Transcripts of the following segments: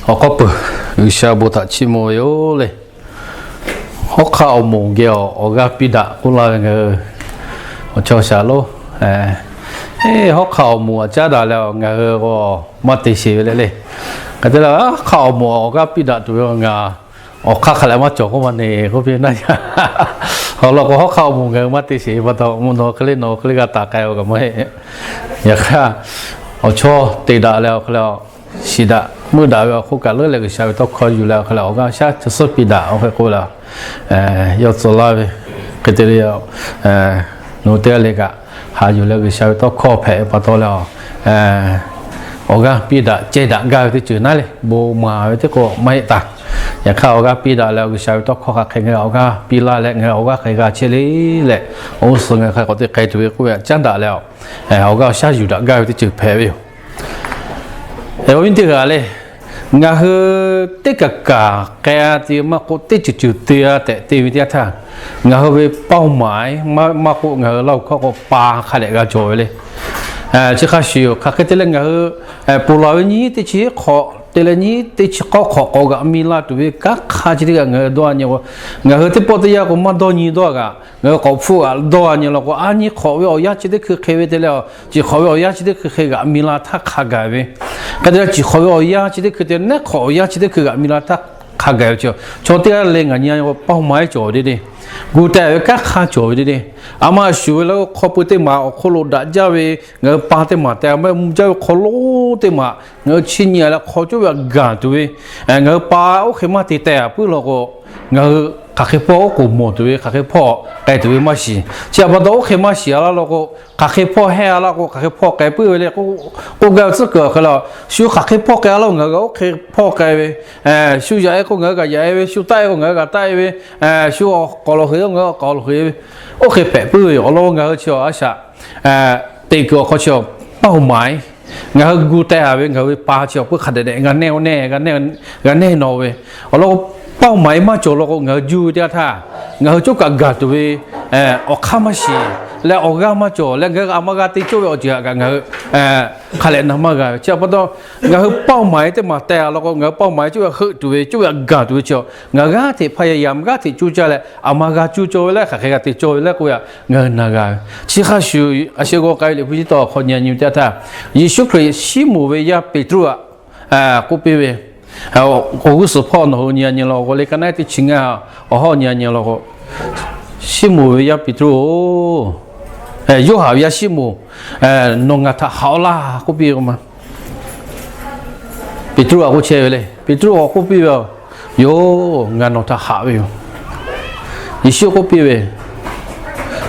Awˬ hk'aw peuˬ, G'uiˬsha bon htaꞈ chiˇ mvuh ve yoˬ le. Hawˉ hk'aˆ awˬ moˍ geh awˬ g'aˇ piˇ daꞈ k'oˆ laˇ ve ngaˬ hui awˬ chawˇ shaˍ lonˉ, hawˉ hk'aˆ awˬ moˍ aꞈ caˉ daꞈ leh ngaˬ hui k'o maˇ te sheˍ ve le le. Hk'e te leh, hawˉ hk'aˆ awˬ moˍ awˬ g'aˇ piˇ daꞈ tuˬ ve ngaˬ awˬ hk'aˇ hk'a lehˬ maˇ cawˬ k'oˆ maˇ ne k'oˆ piˇ naˇ yaˇ. Awˬ lawn k'o, hawˉ hk'aˆ awˬ moˍ ngaˬ hui maˇ te sheˍ ve pa taw, mvuhˇ naw hk'e le nawˬ hk'e le g'a taˍ k'ai-o kaꞈ maˇ heˆ. Yaꞈ hk'aˇ, awˬ chawˇ te daꞈ leh awˬ hk'e le, shiˍ daꞈ meuˇ daꞈ ve awˬ hk'oˆ kaꞈ leuˉ leh G'uiˬsha ve tawˇ hkawˇ yuˬ leh awˬ hk'e le awˬ g'aˇ shaˉ chi suhˉ piˇ daꞈ awˬ hk'e k'oˆ leh, yawˇ tcuh laˇ ve hk'e te le, nawˬ hui teˇ g'aˇ le kaꞈ haꞈ yuˬ leh G'uiˬsha ve tawˇ hkawˇ hpehꞈ ve pa taw leh, awˬ g'aˇ piˇ daꞈ ceh daꞈ gaˇ ve teˇ ceuˬ naˉ le, bon maˍ ve teˇ k'o maˇ heˆ taˍ. Yaꞈ hk'aˇ, awˬ g'aˇ piˇ daꞈ leh G'uiˬsha ve tawˇ hkawˇ hk'aˬ hk'e ngaˬ hui awˬ g'aˇ piˇ laˇ leh ngaˬ hui awˬ g'aˇ hk'e g'a chehˇ le leh, awˬ g'uˇ suhˍ ngaˬ hui hk'a k'awꞈ te k'ai tuˬ ve k'oˆ ve aꞈ caˉ daꞈ leh, awˬ g'aˇ awˬ shaˉ yuˬ daꞈ gaˇ ve teˇ ceuˬ hpehꞈ ve yoˬ. Awˬ viˉ teˇ g'aˇ le, ngaˬ hui teˇ kaˬ kaˬ k'ai-a te maˇ k'oˆ, teˇ ceuˬ ceuˬ te-a tehꞈ te ve teˇ yanˇ htaˇ, ngaˬ hui ve เป้าหมาย maˇ k'oˆ, ngaˬ hui Laˇ huˍ hkawˇ k'o pa hk'a dehꞈ g'a cawˬ ve le. Chi hk'a shuˍ yoˬ, hk'aˬ hk'e te leh ngaˬ hui ponˬ laˬ ve nyiˇ teˇ chi hk'awꞈ te leh nyiˇ teˇ chi k'awˇ hk'awꞈ k'awꞈ g'aꞈ mi la tuˬ ve kanˉ hk'a chi teˇ g'aˇ ngaˬ hui dawˇ-a nyi k'o, ngaˬ hui teˇ pawˆ teˇ yanˇ k'o maˇ dawˇ nyi dawˇ g'aꞈ, ngaˬ hui k'awꞈ hpfuhˆ g'aꞈ dawˇ-a nyi law k'o, a nyi hk'awꞈ ve awˬ yanˇ chi teˇ hkui hk'e ve te leh, ciˬ hk'awꞈ ve awˬ yanˇ chi teˇ hkui hk'e g'aꞈ mi la htaˇ hk'a gaˬ ve. Hk'e te leh ciˬ hk'awꞈ ve awˬ yanˇ chi teˇ hkui te, neˉ hk'awꞈ awˬ yanˇ chi teˇ hkui g'aꞈ mi la htaˇ hk'a gaˬ ve chi, chaw teˇ g'aˇ le ngaˬ nyi เป้าหมาย cawˬ ve deˇ deˇ, gu teh ve kanˉ hk'a cawˬ ve deˇ deˇ. A ma shuˍ ve laˇ k'o, hk'aw pui teˇ maˬ awˬ hk'oˆ lo daꞈ jaˇ ve, ngaˬ hui pa teˇ maˬ tehꞈ a ma mvuh jaˇ ve hk'aw lonˉ teˇ maˬ ngaˬ hui chiˇ nyi-a leh hk'aw cawˇ ve aꞈ gaˬ tuˬ ve, ngaˬ hui pa oˇ hk'e maˇ te teh-a puiˉ law k'o, ngaˬ hui hk'aˬ hk'e hpawˇ oˉ k'oˍ mawˬ tuˬ ve, hk'aˬ hk'e hpawˇ k'ai tuˬ ve maˇ shiˍ. Chi htaꞈ pa taw, oˇ hk'e maˇ shiˍ-a laˇ law k'o, hk'aˬ hk'e hpawˇ hehˇ-a laˇ k'o, hk'aˬ hk'e hpawˇ k'ai puiˉ ve le k'oˆ gaˇ ve tcuhˉ kuiˬ awˬ hk'e le, shu hk'aˬ hk'e hpawˇ k'ai-a laˇ k'o, ngaˬ hui oˇ hk'e hpawˇ k'ai ve, shu yaꞈ-e k'o ngaˬ hui kaꞈ yaꞈ-e ve, shu taˆ-e k'o ngaˬ hui kaꞈ taˆ-e ve, shu awˬ k'awˍ lawˬ hui-e k'o ngaˬ hui awˬ k'awˍ lawˬ hui-e ve, oˇ hk'e hpehꞈ puiˉ ve yoˬ. Awˬ lawn ngaˬ hui chi a shaꞈ teꞈ kuiˬ awˬ hk'aw chi a เป้าหมาย ngaˬ hui gu teh-a ve ngaˬ hui ve pa chi awˬ puiˉ hk'a dehꞈ dehꞈ g'a nehˇ, g'a nehˇ nawˬ ve. Awˬ lawn k'o, เป้าหมาย maˇ cawˬ law k'o, ngaˬ hui juˇ ve teˇ yanˇ htaˇ, ngaˬ hui cawˇ kaꞈ gaˬ tuˬ ve awˬ hk'aˇ maˇ shiˍ leh, awˬ g'aˇ maˇ cawˬ leh, ngaˬ hui a ma g'a te cawˇ ve awˬ ceuˬ htaꞈ kaꞈ ngaˬ hui hk'a lehꞈ na maˇ g'a ve. Chi htaꞈ pa taw, ngaˬ hui เป้าหมาย teˇ maˬ teh-a law k'o, ngaˬ hui เป้าหมาย cawˇ ve heuˆ tuˬ ve, cawˇ ve aꞈ gaˬ tuˬ ve chi, ngaˬ g'aˇ hteꞈ hpaˇ yaꞈ yaꞈ g'aˇ hteꞈ cuˇ caˇ leh, a ma g'a cuˇ cawˇ ve leh hk'aˬ hk'e g'a te cawˇ ve le k'oˆ ve aꞈ ngaˬ hui na g'a ve. Chi hk'a shuˍ, a shu g'aw k'ai ve Liꞈ hpu chi tawˇ hk'aw nyi nyi ve teˇ yanˇ htaˇ, Yeˍsuˆ Hkriꞈ Siˉmonˍ ve yaˇ Peˍtruˆ aꞈ k'oˆ piˇ ve, awˬ g'uˇ suhˍ hpawˇ nawˬ hui nyi-a nyi law k'o, le ka naˉ teˇ chi ngaˇ awˬ hawˉ nyi-a nyi law k'o, Siˉmonˍ ve yaˇ Peˍtruˆ-oˬ, Yoˇhanˬ ve yaˇ Siˉmonˍ, nawˬ ngaˬ htaꞈ haꞈ-aw laˇ k'oˆ piˇ ve k'o ma, Peˍtruˆ aꞈ k'oˆ chehˇ ve le. Peˍtruˆ k'awꞈ k'oˆ piˇ ve, Yoˬ, ngaˬ nawˬ htaꞈ haꞈ ve yoˬ. Yeˍsuˆ k'oˆ piˇ ve,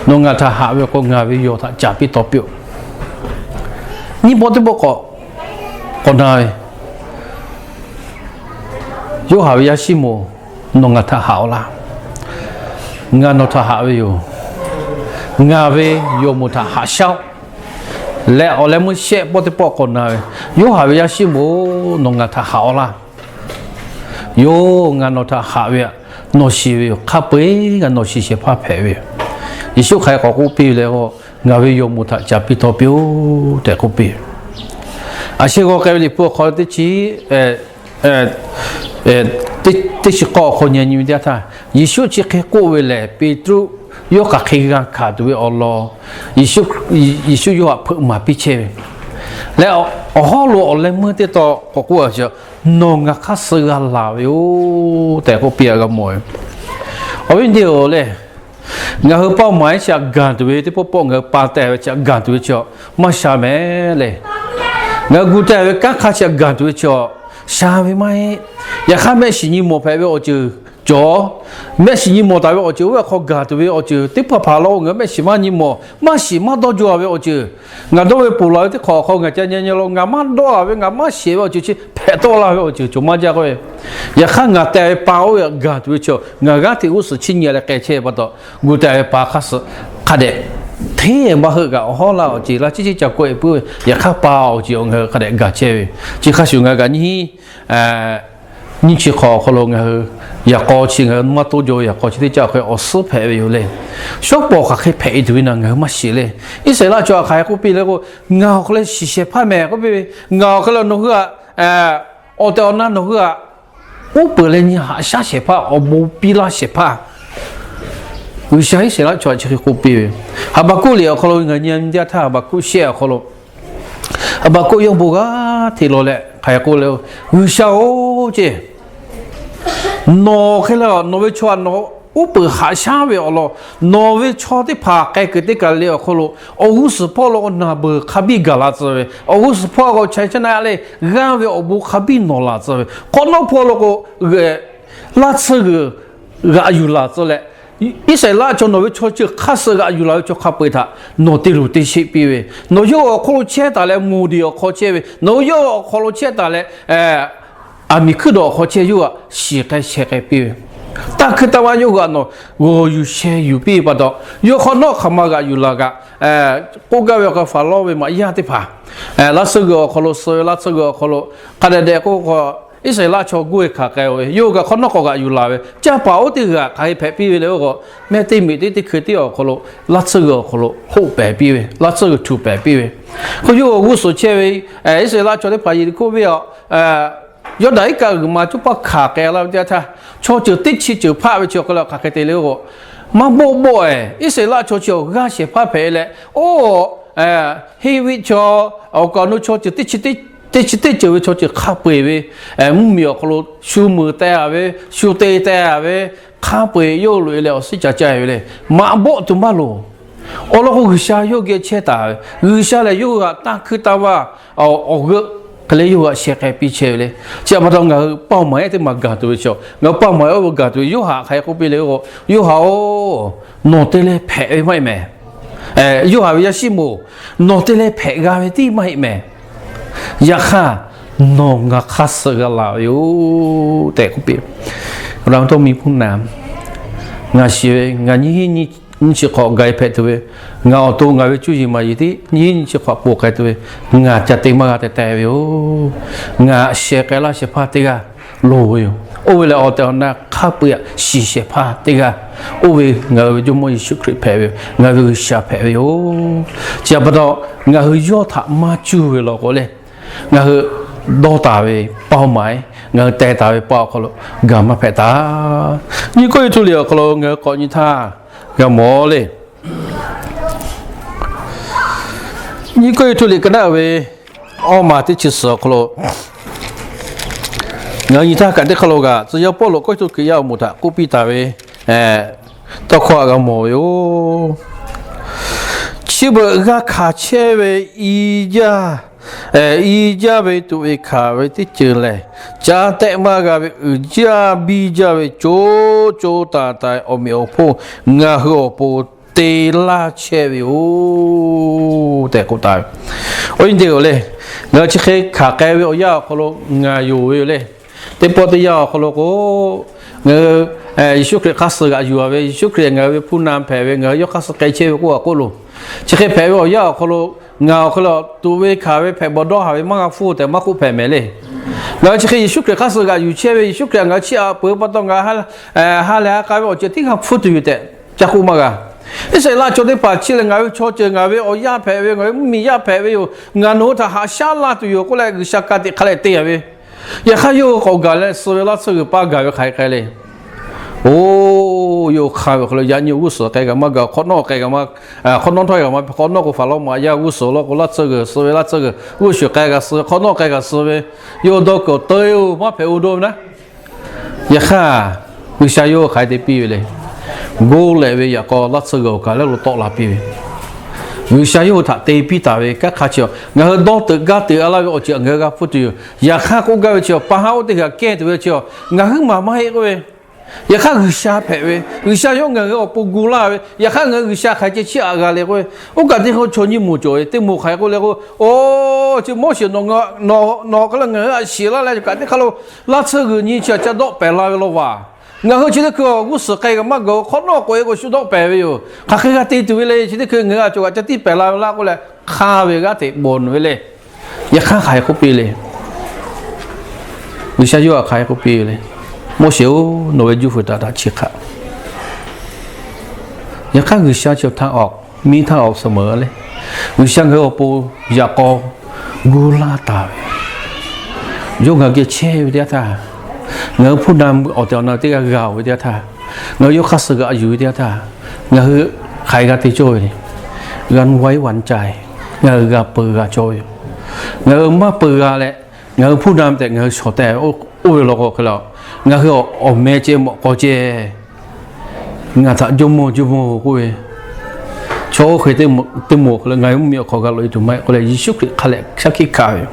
Nawˬ ngaˬ htaꞈ haꞈ ve k'o, ngaˬ ve yawˬ htaꞈ caˍ piˇ taw piˇ-oˆ. Nyiˇ pawˆ teˇ pawˆ k'awꞈ k'awꞈ na ve, Yoˇhanˬ ve yaˇ Siˉmonˍ, nawˬ ngaˬ htaꞈ haꞈ-aw laˇ. Ngaˬ nawˬ htaꞈ haꞈ ve yoˬ. Ngaˬ ve yawˬ moˍ htaꞈ haꞈ shaˉ-oˆ. Leh awˬ leh meuˇ shehˆ pawˆ teˇ pawˆ k'awꞈ na ve, Yoˇhanˬ ve yaˇ Siˉmonˍ-oˬ, nawˬ ngaˬ htaꞈ haꞈ-aw laˇ. Yoˬ, ngaˬ nawˬ htaꞈ haꞈ ve aꞈ, nawˬ shiˍ ve yoˬ. Hk'a peu-eˬ kaꞈ nawˬ shiˍ shehˍ hpaˇ hpehꞈ ve yoˬ. Yeˍsuˆ hk'aˬ hk'e k'awꞈ k'oˆ piˇ ve le k'o, Ngaˬ ve yawˬ moˍ htaꞈ caˍ piˇ taw piˇ-oˆ tehꞈ k'oˆ piˇ ve. A sheh g'aw k'ai ve Liꞈ hpu awˬ hk'aw teˇ chi teˇ chi k'awˇ awˬ hk'aw nyi nyi ve teˇ yanˇ htaˇ, Yeˍsuˆ chi hk'e k'oˆ ve lehˬ, Peˍtruˆ yawˇ hk'aˬ hk'e g'a hkanˍ tuˬ ve awˬ lawn, Yeˍsuˆ yawˇ htaꞈ hpeuꞈ maˍ piˇ chehˇ ve leh, awˬ hawˉ lo awˬ leh meuˇ teˇ taw k'awꞈ k'oˆ a chi, Nawˬ ngaˬ hk'aˇ suh g'a laˬ ve yoˬ tehꞈ k'oˆ piˇ a g'a mawˬ ve. Awˬ viˉ teˇ-oˬ le, ngaˬ hui เป้าหมาย chi aꞈ gaˬ tuˬ ve teˇ pawˆ pawˆ ngaˬ hui pa teh ve chi aꞈ gaˬ tuˬ ve chi maˇ sha mehˍ le. Ngaˬ hui gu teh ve kanˉ hk'aˇ chi aꞈ gaˬ tuˬ ve chi sha ve maˇ heˆ. Yaꞈ hk'aˇ, mehˆ shiˍ nyi mawˬ hpehꞈ ve awˬ ceuˬ cawˬ, mehˆ shiˍ nyi mawˬ taˍ ve awˬ ceuˬ oˇ ve hk'aw gaˬ tuˬ ve awˬ ceuˬ teˇ hpaˍ hpaˍ law k'o, ngaˬ hui mehˆ shiˍ maˇ nyi mawˬ, maˇ shiˍ maˇ dawˇ jaw-a ve awˬ ceuˬ, ngaˬ dawˇ ve ponˬ laˬ ve teˇ hk'awꞈ awˬ hk'aw ngaˬ ca nyi nyi law, ngaˬ maˇ dawˇ-a ve, ngaˬ maˇ shiˍ ve awˬ ceuˬ chi hpehꞈ tawˆ laˇ ve awˬ ceuˬ cawˬ maˇ jaˇ k'oˆ ve. Yaꞈ hk'aˇ, ngaˬ teh ve pa oˇ ve aꞈ gaˬ tuˬ ve chi ngaˬ g'aˇ hteꞈ g'uˇ suhˍ chiˇ nyi leh k'ai chehˇ ve pa taw, gu teh ve pa hk'aˇ suh hk'a dehꞈ hteˇ maˇ heuˆ kaꞈ awˬ hawˉ laˇ awˬ ceˬ laˇ, ciˉ ciˉ ca kawˆ-e puiˉ ve. Yaꞈ hk'aˇ, pa awˬ ceˬ awˬ ngaˬ hui hk'a dehꞈ gaˬ chehˇ ve. Chi hk'a shuˍ ngaˬ hui kaꞈ nyiˇ nyiˇ chi hk'awꞈ awˬ hk'aw lo ngaˬ hui yaꞈ k'aw chi ngaˬ hui maˇ toˇ jaw ve yaꞈ k'aw chi teˇ caˆ awˬ hk'e awˬ suhˉ hpehꞈ ve yoˬ le. Shawˉ pawˍ hk'aˬ hk'e hpehꞈ-e tuˬ ve naˬ ngaˬ hui maˇ shiˍ le. Iˉsaˍreˍlaˆ chaw aꞈ hk'aˬ hk'e k'oˆ piˇ le k'o, Ngaˬ awˬ hk'aw lo shiˍ shehˍ hpaˇ mehˍ k'oˆ piˇ ve, ngaˬ awˬ hk'aw lo nawˬ hui aꞈ Awˬ tehˬ awˬ na nawˬ hui htaꞈ uˉ peunˍ leh nyi haꞈ shaˉ shehˍ hpaˇ, awˬ bon piˇ laˇ shehˍ hpaˇ, G'uiˬsha Iˉsaˍreˍlaˆ chaw htaꞈ chi hk'e k'oˆ piˇ ve. Haˍbaˍkoˆ liꞈ awˬ hk'aw lo ngaˬ nyi nyi teˇ yanˇ htaˇ Haˍbaˍkoˆ shehˆ awˬ hk'aw lo, Haˍbaˍkoˆ yawˇ bon g'a hteꞈ law leh hk'aˬ hk'e k'oˆ le, G'uiˬsha-oˬ ceˇ, nawˬ hk'e le, nawˬ ve chaw htaꞈ nawˬ uˉ peunˍ haꞈ shaˉ ve awˬ lawn, nawˬ ve chaw teˇ hpaˍ k'ai kuiˬ teˇ kaˬ le awˬ hk'aw lo, awˬ g'uˇ suhˍ hpawˇ lo k'o naˬ beuˬ hk'a biˇ gaˬ la tcuh ve, awˬ g'uˇ suhˍ hpawˇ k'o chaiˇ chaˇ naˆ le g'aˇ ve awˬ bon hk'a biˇ nawˬ laˬ tcuh ve, hk'awꞈ nawˉ hpawˇ lo k'o, laˇ tsuhˇ g'uiˬ g'aꞈ yuˬ laˬ tcuh leh, Iˉsaˍreˍlaˆ chaw nawˬ ve chaw ceuˬ hk'aˇ suh g'aꞈ yuˬ laˬ ve chaw hk'a peu-eˬ htaꞈ nawˬ te luˬ te sheˆ piˇ ve, nawˬ yawˇ awˬ hk'aw lo chehˇ taˍ leh moˍ deˍ awˬ hk'aw chehˇ ve, nawˬ yawˇ awˬ hk'aw lo chehˇ taˍ leh aˬ miˍ hkuiˉ dawˬ awˬ hk'aw chehˇ yawˇ htaꞈ shiˍ k'ai sheh k'ai piˇ ve, taˇ hkuiˇ taˇ vaˇ yawˇ hui htaꞈ nawˬ g'awˬ yuˬ sheh yuˬ piˇ ve pa taw, yawˇ hk'awꞈ nawˉ hk'aˬ ma g'aꞈ yuˬ laˬ kaꞈ, k'oˆ gaˇ ve awˬ hk'aw lo Faˍlaˆ ve maꞈ yaˇ teˇ hpaˍ, laˇ tsuhˇ g'uiˬ awˬ hk'aw lo suh ve, laˇ tsuhˇ g'uiˬ awˬ hk'aw lo hk'a dehꞈ dehꞈ k'oˆ k'o, Iˉsaˍreˍlaˆ chaw guˇ e hkanˍ k'ai-o ve, yawˇ hui kaꞈ hk'awꞈ nawˉ k'awꞈ g'aꞈ yuˬ laˬ ve, canˇ paˍ oˇ teˇ g'aꞈ hk'aˬ hk'e hpehꞈ piˇ ve le k'o, mehˆ teˇ meꞈ teˇ teˇ hkui teˇ awˬ hk'aw lo laˇ tsuhˇ g'uiˬ awˬ hk'aw lo hoˆ pehˍ piˇ ve, laˇ tsuhˇ g'uiˬ htuꞈ pehˍ piˇ ve, k'o yawˇ hui g'uˇ suhˍ chehˇ ve, Iˉsaˍreˍlaˆ chaw teˇ hpaˍ Yeˍriˆhkoˇ venˇ aˬ, Yawˇdanˍ iˉ kaˆ g'uiˬ ma coˇ paˆ hkanˍ k'ai laˇ ve teˇ yanˇ htaˇ, chaw ceuˬ teˇ chi ceuˬ hpaˆ ve chi awˬ hk'aw lo hk'aˬ hk'e te le k'o, maˇ bawˆ bawˆ-e, Iˉsaˍreˍlaˆ chaw chi awˬ g'aˇ shehˍ hpaˇ hpehꞈ leh, oˇ Heˇviˆ chaw, awˬ kaꞈ awˬ nu chaw ceuˬ teˇ chi teˇ ceuˬ ve chaw ceuˬ hk'a peu-eˬ ve, mvuhˇmiˬ awˬ hk'aw lo shu meuˍ teh-a ve, shu te teh-a ve, hk'a peu-eˬ yawˇ loꞈ-e leh awˬ suhˉ ca caˇ-e ve le. Maꞈ bawˆ tuˬ maˇ loˍ. Awˬ lawn k'o, G'uiˬsha yawˇ geh chehˇ taˍ ve, G'uiˬsha lehˬ yawˇ hui htaꞈ tanˇ hkuinˇ tanˇ vanˇ awˬ g'euˆ hk'e leh yawˇ hui htaꞈ sheh k'ai piˇ chehˇ ve le. Chi htaꞈ pa taw ngaˬ hui เป้าหมาย teˇ maˬ gaˬ tuˬ ve chi, ngaˬ hui เป้าหมาย oˇ ve gaˬ tuˬ ve, yawˇ htaꞈ hk'aˬ hk'e k'oˆ piˇ le k'o, Yawˇ htaꞈ-oˬ, nawˬ te leh hpehꞈ ve maˇ heˆ mehˍ. Yawˇ htaꞈ ve yaˇ shiˉ moˍ, nawˬ te leh hpehꞈ g'a ve tiˉ maˇ heˆ mehˍ. Yaꞈ hk'aˇ, nawˬ ngaˬ hk'aˇ suh g'a laˬ ve yoˬ tehꞈ k'oˆ piˇ. เราต้องมีผู้นำ Ngaˬ shiˍ ve, ngaˬ nyiˇ nyiˇ chi hk'awꞈ gaˬ-e hpehꞈ tuˬ ve, ngaˬ awˬ to ngaˬ ve cuˇ yiˍ maˍ yiˍ tiˉ nyiˇ nyiˇ chi hk'awꞈ poˬ k'ai tuˬ ve, ngaˬ ca te maˇ g'a teh teh ve yoˬ. Ngaˬ sheh k'ai laˇ shehˍ hpaˇ teˇ g'aˇ loˍ ve yoˬ. Oˇ ve lehˬ, awˬ tehˬ awˬ na hk'a peu-eˬ shiˍ shehˍ hpaˇ teˇ g'aˇ, oˇ ve ngaˬ hui ve Jawˇmawˇ Yeˍsuˆ Hkriꞈ hpehꞈ ve yoˬ. Ngaˬ hui ve G'uiˬsha hpehꞈ ve yoˬ. Chi htaꞈ pa taw, ngaˬ hui yawˇ htaꞈ maˇ cuˇ ve law k'o lehˬ, ngaˬ hui dawˇ taˍ ve เป้าหมาย, ngaˬ hui teh taˍ ve pa awˬ hk'aw lo gaˬ maˇ hpehꞈ taˍ. Nyiˇ Kawˇrenˍhtuˆ liꞈ awˬ hk'aw lo ngaˬ hui k'awꞈ nyi htaˇ g'a mawˬ le. Nyiˇ Kawˇrenˍhtuˆ liꞈ ka naˆ ve awˇ maˬ teˇ chi suhˍ awˬ hk'aw lo ngaˬ hui nyi htaˇ kaꞈ teˇ hk'aw lo kaꞈ tcuh yaˇ Pawˇluꞈ Kawˇrenˍhtuˆ Hkriꞈ yaˇ awˬ moˍ htaꞈ k'oˆ piˇ taˍ ve tawˇ hkawˇ htaꞈ g'a mawˬ ve yoˬ. Chi beuꞈ g'a hkanˍ chehˇ ve i jaˇ, i jaˇ ve tuꞈ ve hkanˍ ve teˇ ceuˬ lehˬ, caˇ tehˆ maˇ g'a ve uiˍ jaˇ biˇ jaˇ ve co co taiˍ taiˍ awˬ meꞈ awˬ hponˇ ngaˬ hui awˬ pon te laˇ chehˇ ve yoˬ tehꞈ k'oˆ taˍ ve. Awˬ viˉ teˇ g'aˇ le, ngaˬ hui chi hk'e hkanˍ k'ai ve awˬ yanˇ awˬ hk'aw lo ngaˬ yonˍ ve yoˬ le. Teˇ pawˆ teˇ yanˇ awˬ hk'aw lo k'o, ngaˬ hui Yeˍsuˆ Hkriꞈ hk'aˇ suh g'aꞈ yuˬ-a ve, Yeˍsuˆ Hkriꞈ ngaˬ hui ve hpu na hpehꞈ ve, ngaˬ hui yawˇ hk'aˇ suh k'ai chehˇ ve k'oˆ a k'oˆ loˬ. Chi hk'e hpehꞈ ve awˬ yanˇ awˬ hk'aw lo, ngaˬ awˬ hk'aw lo tuꞈ ve hkanˍ ve hpehꞈ bawˬ dawˇ haˍ ve maˇ g'a hpfuhˇ tehꞈ maˇ k'oˆ hpehꞈ mehˍ le. Ngaˬ hui chi hk'e Yeˍsuˆ Hkriꞈ hk'aˇ suh g'aꞈ yuˬ chehˇ ve, Yeˍsuˆ Hkriꞈ ngaˬ hui chiˇ aꞈ peuˬ pa taw ngaˬ ha lehˬ ha k'a ve awˬ ceuˬ teˇ g'aˇ hpfuhˇ tuˬ yoˬ tehꞈ ca k'oˆ maˇ g'a. Iˉsaˍreˍlaˆ chaw teˇ hpaˍ chi lehˬ ngaˬ ve chaw ceuˬ, ngaˬ ve awˬ yaˇ hpehꞈ ve yoˬ, ngaˬ ve mvuhˇmiˬ yaˇ hpehꞈ ve yoˬ, ngaˬ nawˬ hui htaꞈ haꞈ shaˉ laˇ tuˬ yoˬ k'oˆ leh G'uiˬsha ka tiꞈ hk'a leh te-a ve. Yaꞈ hk'aˇ yawˇ hui k'awꞈ gaˬ leh suh ve laˇ tsuhˇ g'uiˬ paˇ gaˬ ve hk'aˬ hk'e k'ai le. Oˇ, yawˇ hui hk'aˇ ve awˬ hk'aw lo yaꞈ nyi g'uˇ suhˍ k'ai g'a maˇ gaˬ, hk'awꞈ nawˉ k'ai g'a maˇ, hk'awꞈ nawˉ htawˇ k'ai g'a maˇ, hk'awꞈ nawˉ k'o Faˍlaˆ maꞈ yaˇ g'uˇ suhˍ law k'o laˇ tsuhˇ g'uiˬ suh ve laˇ tsuhˇ g'uiˬ g'uˇ suhˍ k'ai g'a suh ve, hk'awꞈ nawˉ k'ai g'a suh ve, yawˇ hui dawˇ kuiˬ awˬ teu-oˬ maˇ hpehꞈ-o dawˇ ve naˉ. Yaꞈ hk'aˇ, G'uiˬsha yawˇ hui hk'aˬ hk'e te piˇ ve le. Goˇ lehꞈ ve yaꞈ k'aw laˇ tsuhˇ g'uiˬ awˬ kaˬ lehˬ lo tawˆ la piˇ ve, G'uiˬsha yawˇ hui htaꞈ te piˇ taˍ ve kanˉ hk'a chi-a, ngaˬ hui dawˇ teuꞈ gaˇ teuꞈ-a laˇ ve awˬ ceuˬ ngaˬ hui g'a hpfuhˇ tuˬ yoˬ. Yaꞈ hk'aˇ k'oˆ gaˇ ve chi-a, pa haˉ oˇ teˇ g'aˇ kehˇ tuˬ ve chi-a, ngaˬ huiˉ maˬ maˇ heˆ k'oˆ ve. Yaꞈ hk'aˇ G'uiˬsha hpehꞈ ve, G'uiˬsha yawˇ ngaˬ hui awˬ pon gu laˇ ve, yaꞈ hk'aˇ ngaˬ hui G'uiˬsha hk'aˬ hk'e chiˇ aꞈ g'a le k'oˆ ve. Oˇ kaˬ teˇ hk'aˇ chaw nyiˇ moˍ cawˬ ve, teˇ moˍ hk'aˬ hk'e k'oˆ le k'o, oˇ, chi Moˉseˍ nawˬ ngaˬ, nawˬ, nawˬ hk'e le ngaˬ hui haꞈ shiˍ laˇ leh kaꞈ teˇ hk'aˇ lo laˇ tsuhˇ g'uiˬ nyi chi-a ca dawˆ pehˍ la ve law vaˬ. Ngaˬ hui chi teˇ hkui g'uˇ suhˍ k'ai g'a maˇ gaˬ-o, hk'awꞈ nawˉ k'oꞈ-e k'o shu dawˆ pehˍ ve yoˬ. Hk'aˬ hk'e g'a te tuˬ ve le, chi teˇ hkui ngaˬ hui a cawˬ kaꞈ ca tiˇ pehˍ la ve laˇ k'oˆ leh hk'aˇ ve g'aˇ hteꞈ bawˬ nuˬ ve le. Yaꞈ hk'aˇ hk'aˬ hk'e k'oˆ piˇ le. G'uiˬsha yawˇ htaꞈ hk'aˬ hk'e k'oˆ piˇ ve le. Moˉseˍ-oˬ, nawˬ ve juˇ fuiˍ htaꞈ htaꞈ chi hk'aꞈ Yaꞈ hk'aˇ G'uiˬsha chi htaˇ awˬ, miˇ htaˇ awˬ suhˍ meuˍ le. G'uiˬsha ngaˬ hui awˬ pon yaꞈ k'aw gu laˇ taˍ ve, Yawˇ ngaˬ hui geh chehˇ ve teˇ yanˇ htaˇ, ngaˬ hui hpu na awˬ tehˬ awˬ na teˇ g'aˇ g'a-oˬ ve teˇ yanˇ htaˇ, ngaˬ hui yawˇ hk'aˇ suh g'aꞈ yuˬ ve teˇ yanˇ htaˇ, ngaˬ hui hk'aˬ hk'e g'a te cawˇ ve le. G'a nu waiˉ wa caˇ, ngaˬ hui g'a peu g'a cawˇ ve yoˬ. Ngaˬ hui maˇ peu g'a leh, ngaˬ hui hpu na tehꞈ ngaˬ hui shawˍ tehꞈ oˇ ve law k'o hk'e le, ngaˬ hui awˬ meh ceh mawꞈ k'aw ceh ngaˬ htaꞈ jawˇ mawˇ jawˇ mawˇ k'oˆ ve, chaw oˇ hk'e teˇ moˍ hk'e le, ngaˬ hui mvuhˇmiˬ awˬ hk'aw g'a loꞈ e tuˬ maˇ heˆ k'oˆ leh, Yeˍsuˆ Hkriꞈ hk'a lehꞈ shaˉ hkiˆ hkanˍ ve yoˬ.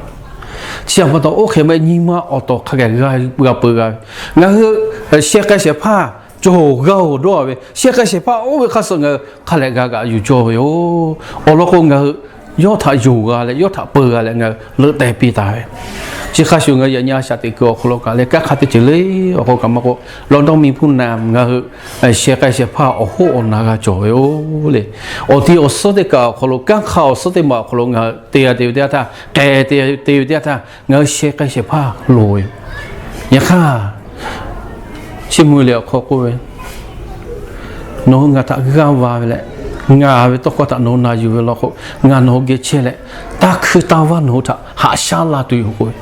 Chi htaꞈ pa taw, oˇ hk'e maˇ heˆ, nyi ma awˬ tawˍ hk'a gaˬ g'a peu g'a ve, ngaˬ hui sheh k'ai shehˍ hpaˇ cawˬ g'a-oˬ dawˇ ve, sheh k'ai shehˍ hpaˇ oˇ ve hk'aˇ suh ngaˬ hui hk'a lehꞈ g'a g'aꞈ yuˬ cawˇ ve yoˬ. Awˬ lawn k'o, ngaˬ hui yawˇ htaꞈ yonˍ g'a leh, yawˇ htaꞈ peu g'a leh ngaˬ hui leuꞈ teh piˇ taˍ ve. Chi hk'a shuˍ ngaˬ hui yaꞈ nyi a shaꞈ teꞈ kuiˬ awˬ hk'aw lo kaꞈ leh, kanˉ hk'a teˇ ceuˬ le awˬ hk'aw kaꞈ maˇ k'oˆ, London miˬ hpu naˬ ngaˬ hui sheh k'ai shehˍ hpaˇ awˬ hoˉ awˬ na g'a cawˬ ve yoˬ le. Awˬ ti awˬ suhˉ teˇ kaꞈ awˬ hk'aw lo, kanˉ hk'a awˬ suhˉ teˇ maˬ awˬ hk'aw lo ngaˬ hui te g'a te ve teˇ yanˇ htaˇ, k'ai te ve teˇ yanˇ htaˇ, ngaˬ hui sheh k'ai shehˍ hpaˇ loˍ ve yoˬ. Yaꞈ hk'aˇ, Chiˇ mvuh liꞈ awˬ hk'aw k'oˆ ve, Nawˬ hui ngaˬ htaꞈ g'aˇ va ve leh, ngaˬ ve tawˇ hkawˇ htaꞈ nawˬ hui na yuˬ ve law k'o, ngaˬ nawˬ hui geh chehˇ leh, taˇ hkuiˇ taˇ vaˇ nawˬ hui htaꞈ haꞈ shaˉ la tuˬ yoˬ k'oˆ ve.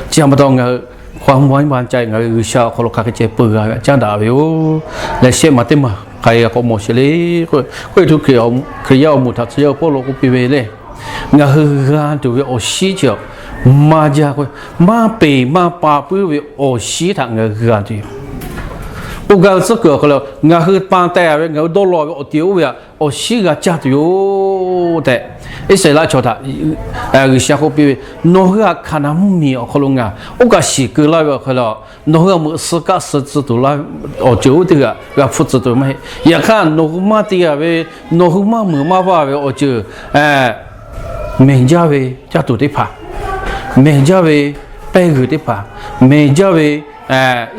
Chi htaꞈ pa taw ngaˬ hui hk'aˬ ma ma ca ngaˬ hui G'uiˬsha awˬ hk'aw lo hk'aˬ hk'e ceh peu g'a ve aꞈ caˉ daꞈ ve yoˬ. Leh shehˆ maˬ teˇ maˬ k'ai k'awꞈ mawˬ sheˍ le k'o, k'oˆ ve htu Hkriꞈ yaˇ awˬ moˍ htaꞈ tcuh yaˇ Pawˇluꞈ k'oˆ piˇ ve le, ngaˬ hui g'a tuˬ ve awˬ shinˉ chi maˇ jaˇ k'o, maˇ peˬ maˇ pa puiˉ ve awˬ shinˉ htaꞈ ngaˬ hui g'a tuˬ yoˬ. K'oˆ gaˇ ve tcuhˉ kuiˬ awˬ hk'aw lo ngaˬ hui pa teh ve, ngaˬ hui dawˇ law ve awˬ ti oˇ ve aꞈ awˬ shinˉ g'a caˇ tuˬ yoˬ tehꞈ, Iˉsaˍreˍlaˆ chaw htaꞈ G'uiˬsha k'oˆ piˇ ve, Nawˬ hui aꞈ Hkaˍnanˍ mvuhˇmiˬ awˬ hk'aw lo ngaˬ oˇ kaꞈ shiˍ keu laˇ ve awˬ hk'aw lo, nawˬ hui aꞈ meuꞈ suh kaˆ suh tcuh tuˬ laˇ awˬ ceuˬ oˇ teˇ g'aˇ g'a hpfuhˇ tcuh tuˬ maˇ heˆ. Yaꞈ hk'aˇ, nawˬ hui maˇ te g'a ve, nawˬ hui maˇ meuꞈ maˇ vaˇ ve awˬ ceuˬ mehˬ jaˇ ve caˇ tuˬ teˇ hpaˍ, mehˬ jaˇ ve pehˇ g'uiˬ teˇ hpaˍ, mehˬ jaˇ ve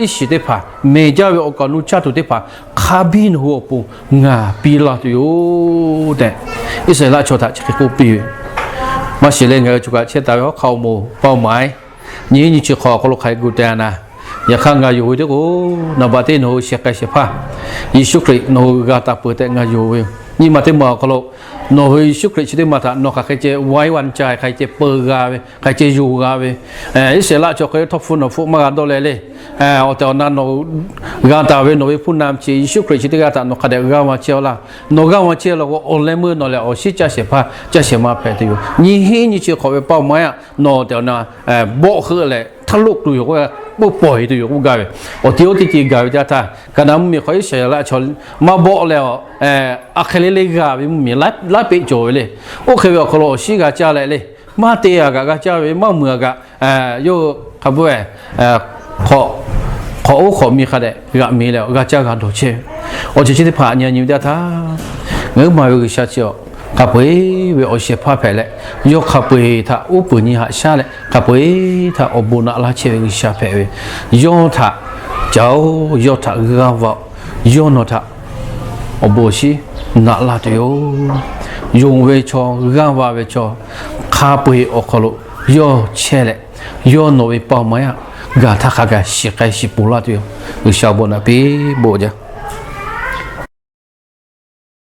iˉ shiˍ teˇ hpaˍ, mehˬ jaˇ ve awˬ kaˍ awˬ nu caˇ tuˬ teˇ hpaˍ, hk'a biˇ nawˬ hui awˬ pon ngaˬ piˇ laˇ tuˬ yoˬ tehꞈ, Iˉsaˍreˍlaˆ chaw htaꞈ chi hk'e k'oˆ piˇ ve. Maˇ shiˍ leh ngaˬ hui choˬ kaꞈ chehˇ taˍ ve hawˉ hk'aˆ awˬ moˍ paoˇ maˍ-e, nyi nyi chi hk'awꞈ awˬ hk'aw lo hk'aˬ hk'e gu te na. Yaꞈ hk'aˇ, ngaˬ yonˍ ve teˇ k'o, naˍ baꞈ teˇ nawˬ hui sheh k'ai shehˍ hpaˇ Yeˍsuˆ Hkriꞈ nawˬ hui g'a taˍ peuˬ tehꞈ ngaˬ yonˍ ve yoˬ. Nyi ma teˇ maˬ awˬ hk'aw lo nawˬ hui Yeˍsuˆ Hkriꞈ chi teˇ maˬ htaꞈ nawˬ hk'aˬ hk'e ceh waiˉ wa caˇ, hk'aˬ hk'e ceh peu g'a ve, hk'aˬ hk'e ceh yonˍ g'a ve, Iˉsaˍreˍlaˆ chaw hk'e htawˇ hpfuhˇ nawˬ hpfuhˆ maˇ g'a dawˇ leh le. Awˬ tehˬ awˬ na nawˬ g'a taˍ ve nawˬ ve hpuˇ na chi Yeˍsuˆ Hkriꞈ chi teˇ g'aˇ htaꞈ nawˬ hk'a dehꞈ g'a ma chehˇ-oˆ laˇ. Nawˬ g'a ma chehˇ law k'o, awˬ leh meuˇ nawˬ lehˬ awˬ shinˉ caˇ shehˍ hpaˇ caˇ shehˍ ma hpehꞈ tuˬ yoˬ. Nyi hiˉ nyi chi hk'awꞈ ve paoˇ maˍ-e aꞈ, nawˬ tehˬ awˬ na bawˆ heuˆ leh htaˇ loˆ tuˬ yoˬ k'o, peuˬ pawˬ-e tuˬ yoˬ k'oˆ gaˇ ve. Awˬ ti oˇ teˇ ceuˬ gaˬ ve teˇ yanˇ htaˇ, Hkaˍnanˍ mvuhˇmiˬ hk'aw Iˉsaˍreˍlaˆ chaw maˇ bawˆ leh, a hk'e le le g'a ve mvuhˇmiˬ laiˉ peˆ cawˬ ve le. Oˇ hk'e ve awˬ hk'aw lo awˬ shinˉ g'a caˇ leh le, maˇ te a kaꞈ g'a caˇ ve, maˇ meuꞈ a kaꞈ yawˇ hk'a peu-eˬ hk'awꞈ oˉ hk'awꞈ mi hk'a dehꞈ g'aꞈ mi leh g'a caˇ g'a dawˬ chehˇ ve. Awˬ ceuˬ chi teˇ hpaˍ nyi nyi ve teˇ yanˇ htaˇ, ngaˬ huiˉ maˬ ve G'uiˬsha chi awˬ hk'a peu-eˬ ve awˬ shehˍ hpaˇ hpehꞈ leh, yawˇ hk'a peu-eˬ htaꞈ uˉ peunˍ nyi haꞈ shaˉ leh hk'a peu-eˬ htaꞈ awˬ bon naꞈ laˇ chehˇ ve G'uiˬsha hpehꞈ ve, yawˇ htaꞈ caˇ-oˆ, yawˇ htaꞈ g'aˇ va-oˆ, yawˇ nawˬ htaꞈ awˬ bon awˬ shinˉ naꞈ laˇ tuˬ yoˬ. Yonˍ ve chaw, g'aˇ va ve chaw, hk'a peu-eˬ awˬ hk'aw lo yawˇ chehˇ leh, yawˇ nawˬ ve paoˇ maˍ-e aꞈ, gaˬ htaˇ hk'a gaˬ shiˍ k'ai shiˍ pon laˇ tuˬ yoˬ. G'uiˬsha awˬ bon naꞈ piˇ bon jaˇ.